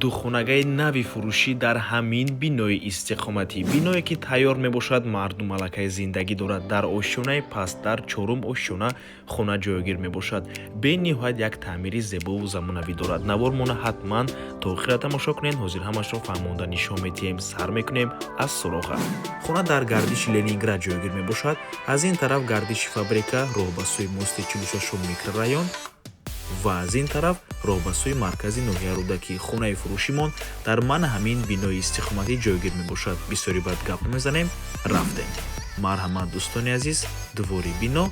Духонагаи нави фурӯшӣ дар ҳамин бинои истиқоматӣ. Биное, ки тайёр мебошад, мардум аллакай зиндагӣ дорад. Дар ошёнаи паст, дар чорум ошёна хона ҷойгир мебошад. Бениҳоят як таъмири зебову замонавӣ дорад. Навормона ҳатман то охира тамошо кунед. Ҳозир ҳамашро фаҳмонда нишон медиҳем. Сар мекунем аз суроға. Хона дар гардиши Ленинград ҷойгир мебошад. Аз ин тараф гардиши фабрика, роҳ ба сӯи мости 46-ум микрорайон ва аз ин тараф роҳ ба сӯи маркази ноҳияи Рӯдакӣ. Хонаи фурӯшимон дар мана ҳамин бинои истиқоматӣ ҷойгир мебошад. Бисёри баъд гап мезанем, рафтем. Марҳамат, дӯстони азиз, двори бино.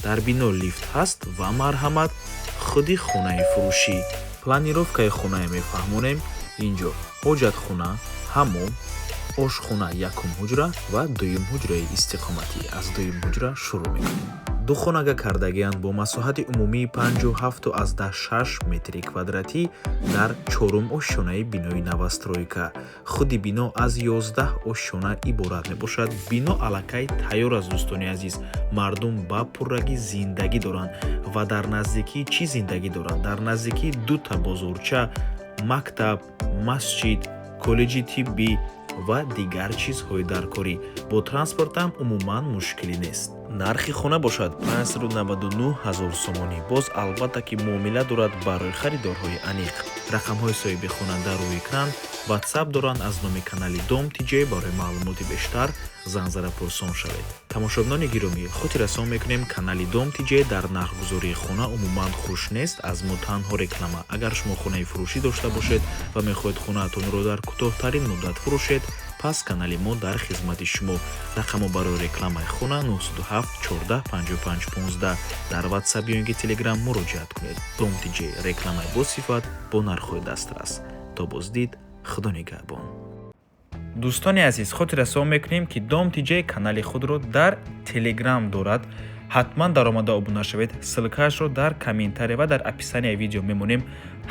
Дар бино лифт ҳаст ва марҳамат, худи хонаи фурӯшӣ. Планировкаи хонае мефаҳмонем. Инҷо ҳоҷатхона, ҳаммом, ошхона, якум ҳуҷра ва дуюм ҳуҷраи истиқоматӣ. Аз дуюм ҳуҷра шурӯъ мекунем. Духонага кардагианд бо масоҳати умумии 57,6 метри квадратӣ дар чорум ошёнаи бинои новостройка. Худи бино аз 11 ошёна иборат мебошад. Бино аллакай тайёр аст, дӯстони азиз. Мардум ба пуррагӣ зиндагӣ доранд. Ва дар наздикии чӣ зиндагӣ доранд? Дар наздикии дута бозорча, мактаб, масҷид, коллеҷи тиббӣ ва дигар чизҳои даркорӣ. Бо транспортам умуман мушкилӣ нест. Нархи хона бошад 599 ҳазор сомонӣ. Боз, албатта, ки муомила дорад барои харидорҳои аниқ. Рақамҳои соҳиби хона дар рӯи экран, Ватсап доранд аз номи канали Дом ТЖ. Барои маълумоти бештар занг зада пурсон шавед. Тамошобинони гиромӣ, хотиррасон мекунем, канали Дом ТЖ дар нархгузории хона умуман хуш нест. Аз мо танҳо реклама. Агар шумо хонаи фурӯшӣ дошта бошед ва мехоҳед хонаатонро дар кӯтоҳтарин муддат фурӯшед, пас канали мо дар хизмати шумо. Рақамо барои рекламаи хона 907 14 55 15. Дар Ватсап ё ин ки Телеграм муроҷиат кунед. Дом ТЖ: рекламаи босифат бо нархҳои дастрас. То боздид, Худо нигаҳбон. Дӯстони азиз, хотиррасон мекунем, ки Дом ТЖ канали худро дар Телеграм дорад. Ҳатман даромада обуна шавед. Ссылкаашро дар комментария ва дар описанияи видео мемонем.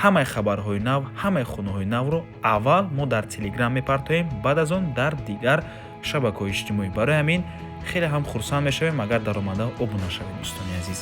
Ҳамаи хабарҳои нав, ҳамаи хонаҳои навро аввал мо дар Телеграм мепартоем, баъд аз он дар дигар шабакаҳои иҷтимоӣ. Барои ҳамин хеле ҳам хурсанд мешавем, агар даромада обуна шавед, дӯстони азиз.